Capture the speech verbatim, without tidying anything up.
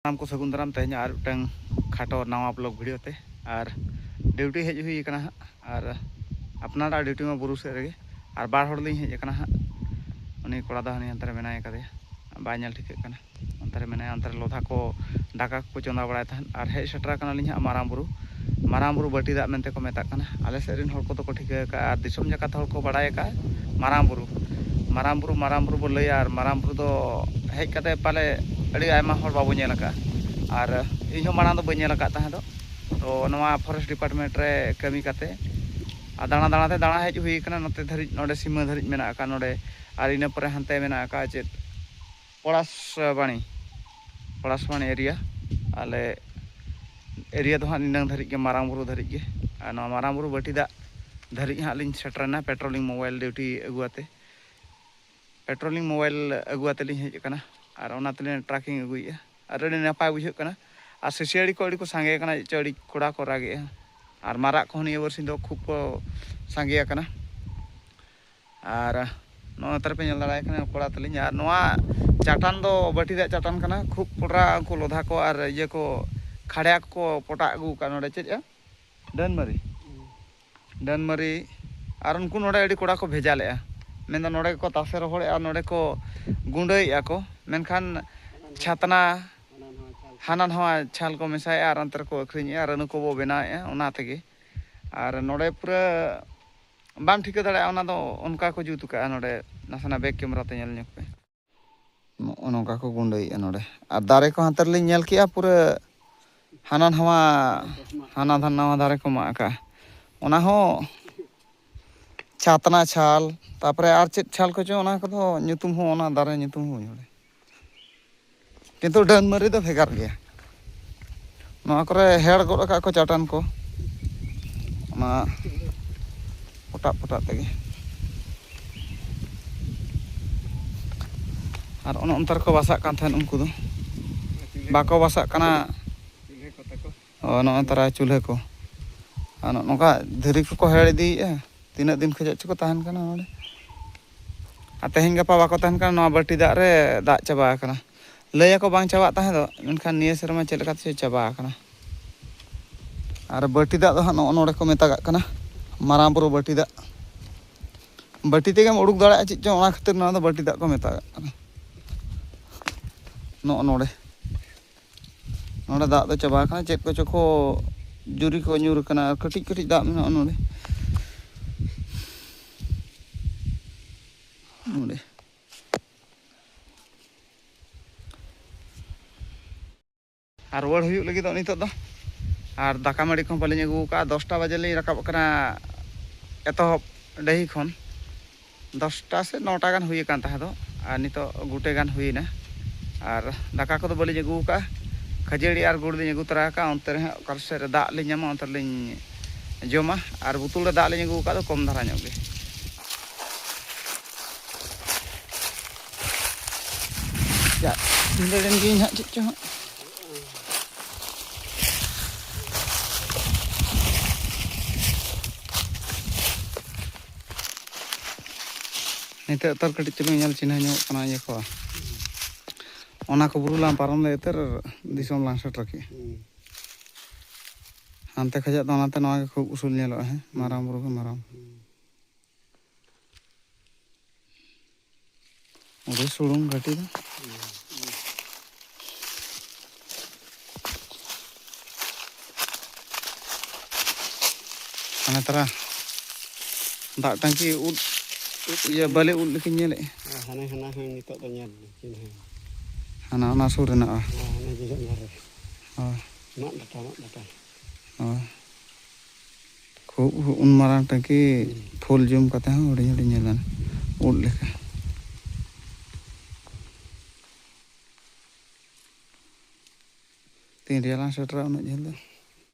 ᱥᱟᱱᱟᱢ ᱠᱚ ᱥᱟᱹᱜᱩᱱ ᱫᱟᱨᱟᱢ᱾ ᱛᱮᱦᱮᱧ ᱟᱨ ᱢᱤᱫᱴᱟᱝ ᱠᱷᱟᱴᱚ ᱱᱟᱣᱟ ᱵᱞᱚᱜ ᱵᱷᱤᱰᱤᱭᱳ ᱛᱮ, ᱟᱨ ᱰᱤᱭᱩᱴᱤ ᱦᱮᱡ ᱦᱩᱭ ᱟᱠᱟᱱᱟ ᱦᱟᱸᱜ᱾ ᱟᱨ ᱟᱯᱱᱟᱨᱟᱜ ᱰᱤᱭᱩᱴᱤ ᱢᱟ ᱵᱩᱨᱩ ᱥᱮᱫ ᱨᱮᱜᱮ, ᱟᱨ ᱵᱟᱨ ᱦᱚᱲ ᱞᱤᱧ ᱦᱮᱡ ᱟᱠᱟᱱᱟ ᱦᱟᱸᱜ᱾ ᱩᱱᱤ ᱠᱚᱲᱟ ᱫᱚ ᱦᱟᱹᱱᱤ ᱦᱟᱱᱛᱮ ᱨᱮ ᱢᱮᱱᱟᱭ ᱠᱟᱫᱮᱭᱟ, ᱵᱟᱭ ᱧᱮᱞ ᱴᱷᱤᱠᱟᱹᱜ ᱠᱟᱱᱟ᱾ ᱚᱱᱛᱮ ᱨᱮ ᱢᱮᱱᱟᱭᱟ, ᱚᱱᱛᱮ ᱨᱮ ᱞᱚᱫᱷᱟ ᱠᱚ ᱫᱟᱠᱟ ᱠᱚᱠᱚ ᱪᱚᱸᱫᱟ ᱵᱟᱲᱟᱭ ᱛᱟᱦᱮᱸᱫ᱾ ᱟᱨ ᱦᱮᱡ ᱥᱮᱴᱮᱨ ᱟᱠᱟᱱᱟᱞᱤᱧ ᱦᱟᱸᱜ ᱢᱟᱨᱟᱝ ᱵᱩᱨᱩ, ᱢᱟᱨᱟᱝ ᱵᱩᱨᱩ ᱵᱟᱹᱴᱤ ᱫᱟᱜ ᱢᱮᱱᱛᱮ ᱠᱚ ᱢᱮᱛᱟᱜ ᱠᱟᱱᱟ᱾ ᱟᱞᱮ ᱥᱮᱫ ᱨᱮᱱ ᱦᱚᱲ ᱠᱚᱫᱚ ᱠᱚ ᱴᱷᱤᱠᱟᱹ ᱟᱠᱟᱫᱼᱟ, ᱟᱨ ᱫᱤᱥᱚᱢ ᱡᱟᱠᱟᱛ ᱦᱚᱲ ᱠᱚ ᱵᱟᱲᱟᱭ ᱟᱠᱟᱫᱼᱟ ᱢᱟᱨᱟᱝ ᱵᱩᱨᱩ, ᱢᱟᱨᱟᱝ ᱵᱩᱨᱩ, ᱢᱟᱨᱟᱝ ᱵᱩᱨᱩ ᱵᱚ ᱞᱟᱹᱭᱟ᱾ ᱟᱨ ᱢᱟᱨᱟᱝ ᱵᱩᱨᱩ ᱫᱚ ᱦᱮᱡ ᱠᱟᱛᱮ ᱯᱟᱞᱮ ᱟᱹᱰᱤ ᱟᱭᱢᱟ ᱦᱚᱲ ᱵᱟᱵᱚ ᱧᱮᱞ ᱟᱠᱟᱫᱼᱟ, ᱟᱨ ᱤᱧ ᱦᱚᱸ ᱢᱟᱲᱟᱝ ᱫᱚ ᱵᱟᱹᱧ ᱧᱮᱞ ᱟᱠᱟᱫ ᱛᱟᱦᱮᱸ ᱫᱚ᱾ ᱛᱚ ᱱᱚᱣᱟ ᱯᱷᱚᱨᱮᱥᱴ ᱰᱤᱯᱟᱨᱴᱢᱮᱱᱴ ᱨᱮ ᱠᱟᱹᱢᱤ ᱠᱟᱛᱮ ᱟᱨ ᱫᱟᱬᱟ ᱫᱟᱬᱟ ᱛᱮ ᱫᱟᱬᱟ ᱦᱮᱡ ᱦᱩᱭ ᱟᱠᱟᱱᱟ ᱱᱚᱛᱮ ᱫᱷᱟᱹᱨᱤᱡ, ᱱᱚᱰᱮ ᱥᱤᱢᱟᱹ ᱫᱷᱟᱹᱨᱤᱡ ᱢᱮᱱᱟᱜ ᱟᱠᱟᱫ ᱱᱚᱰᱮ᱾ ᱟᱨ ᱤᱱᱟᱹ ᱯᱚᱨᱮ ᱦᱟᱱᱛᱮ ᱢᱮᱱᱟᱜ ᱟᱠᱟᱫ ᱪᱮᱫ, ᱯᱚᱲᱟᱥᱵᱟᱬᱤ, ᱯᱚᱲᱟᱥᱵᱟᱬᱤ ᱮᱨᱤᱭᱟ᱾ ᱟᱞᱮ ᱮᱨᱤᱭᱟ ᱫᱚ ᱦᱟᱸᱜ ᱱᱤᱱᱟᱹᱝ ᱫᱷᱟᱹᱨᱤᱡ ᱜᱮ, ᱢᱟᱨᱟᱝ ᱵᱩᱨᱩ ᱫᱷᱟᱹᱨᱤᱡ ᱜᱮ᱾ ᱟᱨ ᱱᱚᱣᱟ ᱢᱟᱨᱟᱝ ᱵᱩᱨᱩ ᱵᱟᱹᱴᱤ ᱫᱟᱜ ᱫᱷᱟᱹᱨᱤᱡ ᱦᱟᱸᱜ ᱞᱤᱧ ᱥᱮᱴᱮᱨᱮᱱᱟ ᱯᱮᱴᱨᱳᱞᱤᱝ ᱢᱳᱵᱟᱭᱤᱞ ᱰᱤᱭᱩᱴᱤ ᱟᱹᱜᱩ ᱟᱛᱮ᱾ ᱯᱮᱴᱨᱳᱞᱤᱝ ᱢᱳᱵᱟᱭᱤᱞ ᱟᱹᱜᱩ ᱟᱛᱮ ᱞᱤᱧ ᱦᱮᱡ ᱟᱠᱟᱱᱟ, ᱟᱨ ᱚᱱᱟ ᱛᱮᱞᱤᱧ ᱴᱨᱟᱠᱤᱝ ᱟᱹᱜᱩᱭᱮᱫᱼᱟ᱾ ᱟᱨ ᱟᱹᱰᱤ ᱱᱟᱯᱟᱭ ᱵᱩᱡᱷᱟᱹᱜ ᱠᱟᱱᱟ᱾ ᱟᱨ ᱥᱤᱥᱤᱭᱟᱹᱲᱤ ᱠᱚ ᱟᱹᱰᱤ ᱠᱚ ᱥᱟᱸᱜᱮ ᱟᱠᱟᱱᱟ, ᱪᱮᱫ ᱪᱚ ᱟᱹᱰᱤ ᱠᱚᱲᱟ ᱠᱚ ᱨᱟᱜᱮᱜᱼᱟ᱾ ᱟᱨ ᱢᱟᱨᱟᱜ ᱠᱚᱦᱚᱸ ᱱᱤᱭᱟᱹ ᱵᱟᱨᱥᱤᱧ ᱫᱚ ᱠᱷᱩᱵ ᱠᱚ ᱥᱟᱸᱜᱮ ᱟᱠᱟᱱᱟ᱾ ᱟᱨ ᱱᱚᱜᱼᱚ ᱱᱚᱛᱮ ᱨᱮᱯᱮ ᱧᱮᱞ ᱫᱟᱲᱮᱭᱟᱜ ᱠᱟᱱᱟ ᱠᱚᱲᱟ ᱛᱟᱹᱞᱤᱧ᱾ ᱟᱨ ᱱᱚᱣᱟ ᱪᱟᱴᱟᱱ ᱫᱚ ᱵᱟᱹᱴᱤ ᱨᱮᱭᱟᱜ ᱪᱟᱴᱟᱱ ᱠᱟᱱᱟ᱾ ᱠᱷᱩᱵ ᱠᱚᱴᱨᱟ ᱩᱱᱠᱩ ᱞᱚᱫᱷᱟ ᱠᱚ ᱟᱨ ᱤᱭᱟᱹ ᱠᱚ, ᱠᱷᱟᱲᱭᱟ ᱠᱚᱠᱚ ᱯᱚᱴᱟᱜ ᱟᱹᱜᱩ ᱟᱠᱟᱫ ᱱᱚᱰᱮ᱾ ᱪᱮᱫ ᱮ? ᱰᱟᱹᱱᱢᱟᱹᱨᱤ᱾ ᱰᱟᱹᱱᱢᱟᱹᱨᱤ᱾ ᱟᱨ ᱩᱱᱠᱩ ᱱᱚᱰᱮ ᱟᱹᱰᱤ ᱠᱚᱲᱟ ᱠᱚ ᱵᱷᱮᱡᱟ ᱞᱮᱫᱼᱟ, ᱢᱮᱱᱫᱚ ᱱᱚᱰᱮ ᱜᱮᱠᱚ ᱛᱟᱥᱮ ᱨᱚᱦᱚᱲᱮᱫᱼᱟ, ᱱᱚᱰᱮ ᱠᱚ ᱜᱩᱸᱰᱟᱹᱭᱮᱫᱼᱟ ᱠᱚ᱾ ᱢᱮᱱᱠᱷᱟᱱ ᱪᱷᱟᱛᱱᱟ, ᱦᱟᱱᱟ ᱱᱟᱣᱟ ᱪᱷᱟᱞ ᱠᱚ ᱢᱮᱥᱟᱭᱮᱫᱼᱟ ᱟᱨ ᱚᱱᱛᱮ ᱨᱮᱠᱚ ᱟᱹᱠᱷᱨᱤᱧᱮᱫᱼᱟ, ᱟᱨ ᱟᱹᱱᱩ ᱠᱚᱵᱚ ᱵᱮᱱᱟᱣᱮᱫᱼᱟ ᱚᱱᱟ ᱛᱮᱜᱮ᱾ ᱟᱨ ᱱᱚᱰᱮ ᱯᱩᱨᱟᱹ ᱵᱟᱢ ᱴᱷᱤᱠᱟᱹ ᱫᱟᱲᱮᱭᱟᱜᱼᱟ, ᱚᱱᱟ ᱫᱚ ᱚᱱᱠᱟ ᱠᱚ ᱡᱩᱛ ᱠᱟᱜᱼᱟ᱾ ᱱᱚᱰᱮ ᱱᱟᱥᱮᱱᱟᱜ ᱵᱮᱠ ᱠᱮᱢᱮᱨᱟ ᱛᱮ ᱧᱮᱞ ᱧᱚᱜ ᱯᱮ᱾ ᱱᱚᱜᱼᱚ ᱱᱚᱝᱠᱟ ᱠᱚ ᱜᱩᱸᱰᱟᱹᱭᱮᱫᱼᱟ ᱱᱚᱰᱮ᱾ ᱟᱨ ᱫᱟᱨᱮ ᱠᱚ ᱦᱟᱱᱛᱮ ᱨᱮᱞᱤᱧ ᱧᱮᱞ ᱠᱮᱜᱼᱟ, ᱯᱩᱨᱟᱹ ᱦᱟᱱᱟ ᱱᱟᱣᱟ, ᱦᱟᱱᱟ ᱫᱷᱟ-, ᱱᱟᱣᱟ ᱫᱟᱨᱮ ᱠᱚ ᱢᱟᱜ ᱟᱠᱟᱜᱼᱟ᱾ ᱚᱱᱟ ᱦᱚᱸ ᱪᱷᱟᱛᱱᱟ ᱪᱷᱟᱞ, ᱛᱟᱨᱯᱚᱨᱮ ᱟᱨ ᱪᱮᱫ ᱪᱷᱟᱞ ᱠᱚᱪᱚ, ᱚᱱᱟ ᱠᱚᱫᱚ ᱧᱩᱛᱩᱢ ᱦᱚᱸ, ᱚᱱᱟ ᱫᱟᱨᱮ ᱧᱩᱛᱩᱢ ᱦᱚᱸ ᱵᱟᱹᱧ ᱵᱟᱲᱟᱭᱟ᱾ ᱠᱤᱱᱛᱩ ᱰᱟᱹᱱ ᱢᱟᱹᱨᱤ ᱫᱚ ᱵᱷᱮᱜᱟᱨ ᱜᱮᱭᱟ᱾ ᱱᱚᱣᱟ ᱠᱚᱨᱮ ᱦᱮᱲ ᱜᱚᱫ ᱟᱠᱟᱫ ᱠᱚ ᱪᱟᱴᱟᱱ ᱠᱚ, ᱚᱱᱟ ᱯᱚᱴᱟᱜ ᱯᱚᱴᱟᱜ ᱛᱮᱜᱮ᱾ ᱟᱨ ᱚᱱᱮ ᱚᱱᱛᱮ ᱨᱮᱠᱚ ᱵᱟᱥᱟᱜ ᱠᱟᱱ ᱛᱟᱦᱮᱸᱫ ᱩᱱᱠᱩ ᱫᱚ, ᱵᱟᱠᱚ ᱵᱟᱥᱟᱜ ᱠᱟᱱᱟ᱾ ᱚ, ᱱᱚᱜᱼᱚᱭ ᱛᱟᱨᱟ ᱪᱩᱞᱦᱟᱹ ᱠᱚ᱾ ᱟᱨ ᱱᱚᱜᱼᱚ ᱱᱚᱝᱠᱟ ᱫᱷᱤᱨᱤ ᱠᱚᱠᱚ ᱦᱮᱲ ᱤᱫᱤᱭᱮᱫᱼᱟ᱾ ᱛᱤᱱᱟᱹᱜ ᱫᱤᱱ ᱠᱷᱚᱱᱟᱜ ᱪᱚᱠᱚ ᱛᱟᱦᱮᱱ ᱠᱟᱱᱟ ᱱᱚᱰᱮ᱾ ᱟᱨ ᱛᱮᱦᱮᱧ ᱜᱟᱯᱟ ᱵᱟᱠᱚ ᱛᱟᱦᱮᱱ ᱠᱟᱱᱟ, ᱱᱚᱣᱟ ᱵᱟᱹᱴᱤ ᱫᱟᱜ ᱨᱮ ᱫᱟᱜ ᱪᱟᱵᱟ ᱟᱠᱟᱱᱟ᱾ ᱞᱟᱹᱭᱟᱠᱚ ᱵᱟᱝ ᱪᱟᱵᱟᱜ ᱛᱟᱦᱮᱸ ᱫᱚ, ᱢᱮᱱᱠᱷᱟᱱ ᱱᱤᱭᱟᱹ ᱥᱮᱨᱢᱟ ᱪᱮᱫ ᱞᱮᱠᱟ ᱛᱮᱪᱚ ᱪᱟᱵᱟ ᱟᱠᱟᱱᱟ᱾ ᱟᱨ ᱵᱟᱹᱴᱤ ᱫᱟᱜ ᱫᱚ ᱦᱟᱸᱜ ᱱᱚᱜᱼᱚ ᱱᱚᱰᱮ ᱠᱚ ᱢᱮᱛᱟᱜᱟᱜ ᱠᱟᱱᱟ, ᱢᱟᱨᱟᱝ ᱵᱩᱨᱩ ᱵᱟᱹᱴᱤ ᱫᱟᱜ᱾ ᱵᱟᱹᱴᱤ ᱛᱮᱜᱮᱢ ᱩᱰᱩᱠ ᱫᱟᱲᱮᱭᱟᱜᱼᱟ ᱪᱮᱫ ᱪᱚᱝ, ᱚᱱᱟ ᱠᱷᱟᱹᱛᱤᱨ ᱱᱚᱣᱟ ᱫᱚ ᱵᱟᱹᱴᱤ ᱫᱟᱜ ᱠᱚ ᱢᱮᱛᱟᱜᱟᱜ ᱠᱟᱱᱟ᱾ ᱱᱚᱜᱼᱚ ᱱᱚᱰᱮ, ᱱᱚᱰᱮ ᱫᱟᱜ ᱫᱚ ᱪᱟᱵᱟ ᱟᱠᱟᱱᱟ, ᱪᱮᱫ ᱠᱚᱪᱚ ᱠᱚ ᱡᱩᱨᱤ ᱠᱚ ᱧᱩᱨ ᱟᱠᱟᱱᱟ᱾ ᱟᱨ ᱠᱟᱹᱴᱤᱡ ᱠᱟᱹᱴᱤᱡ ᱫᱟᱜ ᱢᱮᱱᱟᱜᱼᱟ ᱱᱚᱰᱮ, ᱱᱚᱰᱮ᱾ ᱟᱨ ᱨᱩᱣᱟᱹᱲ ᱦᱩᱭᱩᱜ ᱞᱟᱹᱜᱤᱫᱚᱜ ᱱᱤᱛᱚᱜ ᱫᱚ᱾ ᱟᱨ ᱫᱟᱠᱟ ᱢᱟᱹᱰᱤ ᱠᱚᱦᱚᱸ ᱵᱟᱹᱞᱤᱧ ᱟᱹᱜᱩ ᱟᱠᱟᱫᱼᱟ᱾ ᱫᱚᱥᱴᱟ ᱵᱟᱡᱮ ᱞᱤᱧ ᱨᱟᱠᱟᱵ ᱟᱠᱟᱱᱟ ᱮᱛᱚᱦᱚᱵ ᱰᱟᱹᱦᱤ ᱠᱷᱚᱱ᱾ ᱫᱚᱥᱴᱟ ᱥᱮ ᱱᱚᱴᱟ ᱜᱟᱱ ᱦᱩᱭ ᱟᱠᱟᱱ ᱛᱟᱦᱮᱸ ᱫᱚ, ᱟᱨ ᱱᱤᱛᱚᱜ ᱜᱚᱴᱮ ᱜᱟᱱ ᱦᱩᱭᱮᱱᱟ᱾ ᱟᱨ ᱫᱟᱠᱟ ᱠᱚᱫᱚ ᱵᱟᱹᱞᱤᱧ ᱟᱹᱜᱩ ᱟᱠᱟᱫᱼᱟ, ᱠᱷᱟᱹᱡᱟᱹᱲᱤ ᱟᱨ ᱜᱩᱲ ᱞᱤᱧ ᱟᱹᱜᱩ ᱛᱚᱨᱟ ᱟᱠᱟᱫᱼᱟ᱾ ᱚᱱᱛᱮ ᱨᱮ ᱦᱟᱸᱜ ᱚᱠᱟ ᱥᱮᱫ ᱨᱮ ᱫᱟᱜ ᱞᱤᱧ ᱧᱟᱢᱟ, ᱚᱱᱛᱮ ᱨᱮᱞᱤᱧ ᱡᱚᱢᱟ᱾ ᱟᱨ ᱵᱳᱛᱚᱞ ᱨᱮ ᱫᱟᱜ ᱞᱤᱧ ᱟᱹᱜᱩ ᱟᱠᱟᱫ ᱫᱚ ᱠᱚᱢ ᱫᱷᱟᱨᱟ ᱧᱚᱜ ᱜᱮ᱾ ᱪᱟᱜ, ᱵᱷᱤᱸᱫᱟᱹᱲᱮᱱ ᱜᱤᱭᱟᱹᱧ ᱦᱟᱸᱜ ᱪᱮᱫ ᱪᱚ ᱦᱟᱸᱜ᱾ ᱱᱤᱛᱚᱜ ᱛᱚᱨ ᱠᱟᱹᱴᱤᱡ ᱪᱩᱞᱩᱝ ᱧᱮᱞ ᱪᱤᱱᱦᱟᱹ ᱧᱟᱢᱚᱜ ᱠᱟᱱᱟ ᱤᱭᱟᱹ ᱠᱚ᱾ ᱚᱱᱟ ᱠᱚ ᱵᱩᱨᱩ ᱞᱟᱝ ᱯᱟᱨᱚᱢ ᱞᱮᱫ ᱛᱮ ᱫᱤᱥᱚᱢ ᱞᱟᱝ ᱥᱮᱴᱮᱨ ᱠᱮᱫᱼᱟ᱾ ᱦᱩᱸ᱾ ᱦᱟᱱᱛᱮ ᱠᱷᱚᱡᱟᱜ ᱫᱚ ᱚᱱᱟᱛᱮ ᱱᱚᱣᱟ ᱜᱮ ᱠᱷᱩᱵ ᱩᱥᱩᱞ ᱧᱮᱞᱚᱜᱼᱟ, ᱦᱮᱸ? ᱦᱩᱸ᱾ ᱢᱟᱨᱟᱝ ᱵᱩᱨᱩ ᱜᱮ ᱢᱟᱨᱟᱝ᱾ ᱦᱩᱸ᱾ ᱟᱹᱰᱤ ᱥᱩᱲᱩᱝ ᱜᱷᱟᱹᱴᱤ ᱫᱚ᱾ ᱦᱟᱱᱮ ᱛᱟᱨᱟ ᱫᱟᱜ ᱴᱟᱝᱠᱤ ᱩᱫ, ᱩᱫ, ᱤᱭᱟᱹ, ᱵᱟᱹᱞᱤ ᱩᱫ ᱞᱮᱠᱟᱧ ᱧᱮᱞᱮᱫᱼᱟ᱾ ᱦᱮᱸ, ᱦᱟᱱᱮ ᱦᱟᱱᱟ ᱦᱚᱸ ᱱᱤᱛᱚᱜ ᱫᱚ ᱧᱮᱞ ᱪᱤᱱᱦᱟᱹ᱾ ᱦᱟᱱᱟ, ᱚᱱᱟ ᱥᱩᱨ ᱨᱮᱱᱟᱜ, ᱚ᱾ ᱦᱮᱸ, ᱦᱟᱱᱮ ᱡᱚᱡᱚᱢ ᱫᱷᱟᱨᱮ᱾ ᱚ᱾ ᱢᱟᱫ ᱰᱟᱴᱟ, ᱢᱟᱫ ᱰᱟᱴᱟ᱾ ᱚ᱾ ᱠᱷᱩᱵ ᱩᱱ ᱢᱟᱨᱟᱝ ᱴᱟᱹᱝᱠᱤ ᱦᱩᱸ᱾ ᱯᱷᱩᱞ ᱡᱩᱢ ᱠᱟᱛᱮ ᱦᱚᱸ ᱦᱩᱰᱤᱧ ᱦᱩᱰᱤᱧ ᱧᱮᱞ ᱜᱟᱱᱚᱜᱼᱟ, ᱩᱫ ᱞᱮᱠᱟ᱾ ᱛᱤᱱ ᱨᱮᱭᱟᱜ ᱞᱟᱝ ᱥᱮᱴᱮᱨᱟ ᱩᱱᱟᱹᱜ ᱡᱷᱟᱹᱞ ᱫᱚ?